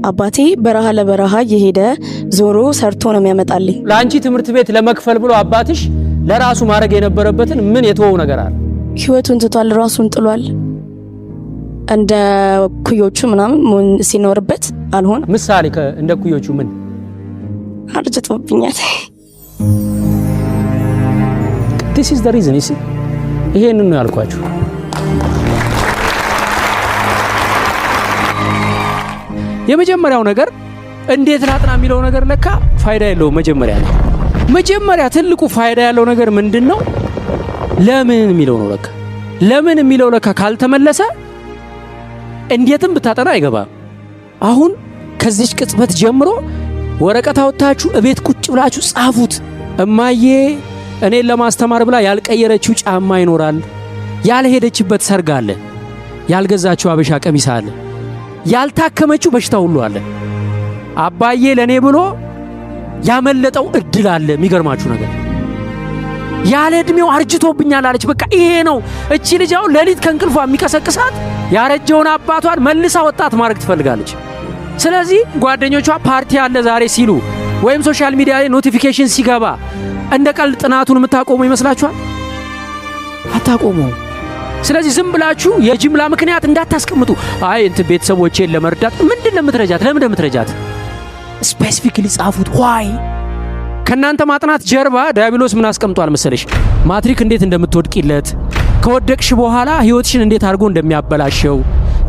አባቴ በረሃ ለበረሃ እየሄደ ዞሮ ሰርቶ ነው የሚያመጣልኝ። ለአንቺ ትምህርት ቤት ለመክፈል ብሎ አባትሽ ለራሱ ማድረግ የነበረበትን ምን የተወው ነገር አለ? ህይወቱን ትቷል፣ ራሱን ጥሏል። እንደ ኩዮቹ ምናምን መሆን ሲኖርበት አልሆን። ምሳሌ እንደ ኩዮቹ ምን? አርጅቶብኛል። This is the reason, you see። ይሄንን ነው ያልኳችሁ። የመጀመሪያው ነገር እንዴት ላጥና የሚለው ነገር ለካ ፋይዳ የለውም። መጀመሪያ ነው መጀመሪያ ትልቁ ፋይዳ ያለው ነገር ምንድነው? ለምን የሚለው ነው። ለካ ለምን የሚለው ለካ ካልተመለሰ እንዴትም ብታጠና አይገባም። አሁን ከዚች ቅጽበት ጀምሮ ወረቀት አውጥታችሁ እቤት ቁጭ ብላችሁ ጻፉት። እማዬ እኔን ለማስተማር ብላ ያልቀየረችው ጫማ ይኖራል፣ ያልሄደችበት ሰርግ አለ፣ ያልገዛችው አበሻ ቀሚስ አለ፣ ያልታከመችው በሽታ ሁሉ አለ። አባዬ ለኔ ብሎ ያመለጠው እድል አለ። የሚገርማችሁ ነገር ያለ እድሜው አርጅቶብኛል አለች። በቃ ይሄ ነው። እቺ ልጅ አሁን ሌሊት ከእንቅልፏ የሚቀሰቅሳት ያረጀውን አባቷን መልሳ ወጣት ማድረግ ትፈልጋለች። ስለዚህ ጓደኞቿ ፓርቲ አለ ዛሬ ሲሉ ወይም social media ላይ notification ሲገባ እንደ ቀልድ ጥናቱን የምታቆሙ ይመስላችኋል? አታቆሙ። ስለዚህ ዝም ብላችሁ የጅምላ ምክንያት እንዳታስቀምጡ። አይ እንትን ቤተሰቦቼን ለመርዳት። ምንድን ነው የምትረጃት? ለምን እንደምትረጃት specifically ጻፉት። Why? ከእናንተ ማጥናት ጀርባ ዲያብሎስ ምን አስቀምጧል መሰለሽ? ማትሪክ እንዴት እንደምትወድቂለት፣ ከወደቅሽ በኋላ ህይወትሽን እንዴት አድርጎ እንደሚያበላሸው፣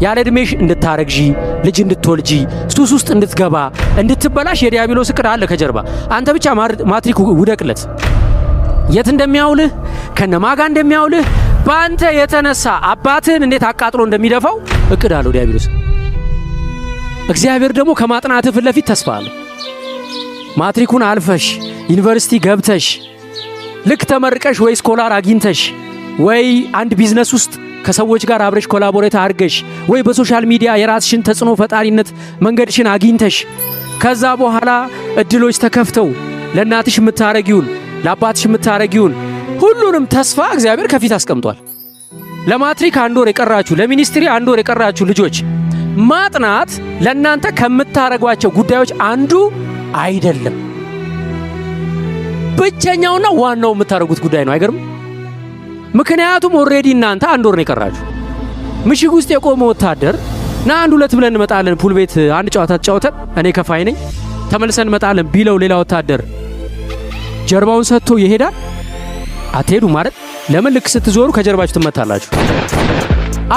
ያለ እድሜሽ እንድታረግዢ፣ ልጅ እንድትወልጂ፣ ሱስ ውስጥ እንድትገባ፣ እንድትበላሽ የዲያብሎስ እቅድ አለ ከጀርባ። አንተ ብቻ ማትሪክ ውደቅለት። የት እንደሚያውልህ፣ ከነማጋ እንደሚያውልህ፣ በአንተ የተነሳ አባትህን እንዴት አቃጥሎ እንደሚደፋው እቅድ አለው ዲያብሎስ። እግዚአብሔር ደግሞ ከማጥናትህ ፊት ለፊት ተስፋ አለው። ማትሪኩን አልፈሽ ዩኒቨርሲቲ ገብተሽ ልክ ተመርቀሽ ወይ scholar አግኝተሽ ወይ አንድ ቢዝነስ ውስጥ ከሰዎች ጋር አብረሽ collaborate አድርገሽ ወይ በ social media የራስሽን ተጽዕኖ ፈጣሪነት መንገድሽን አግኝተሽ ከዛ በኋላ እድሎች ተከፍተው ለእናትሽ የምታረጊውን፣ ለአባትሽ የምታረጊውን ሁሉንም ተስፋ እግዚአብሔር ከፊት አስቀምጧል። ለማትሪክ አንድ ወር የቀራችሁ፣ ለ ministry አንድ ወር የቀራችሁ ልጆች፣ ማጥናት ለእናንተ ከምታረጓቸው ጉዳዮች አንዱ አይደለም፣ ብቸኛውና ዋናው የምታደርጉት ጉዳይ ነው። አይገርም? ምክንያቱም already እናንተ አንድ ወር ነው የቀራችሁ። ምሽግ ውስጥ የቆመ ወታደር ና አንድ ሁለት ብለን እንመጣለን፣ pool ቤት አንድ ጨዋታ ተጫውተን እኔ ከፋይ ነኝ ተመልሰን እንመጣለን ቢለው ሌላ ወታደር ጀርባውን ሰጥቶ ይሄዳል? አትሄዱ ማለት ለምን? ልክ ስትዞሩ ከጀርባችሁ ትመታላችሁ።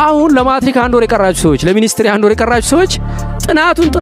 አሁን ለማትሪክ አንድ ወር የቀራችሁ ሰዎች፣ ለ ministry አንድ ወር የቀራችሁ ሰዎች ጥናቱን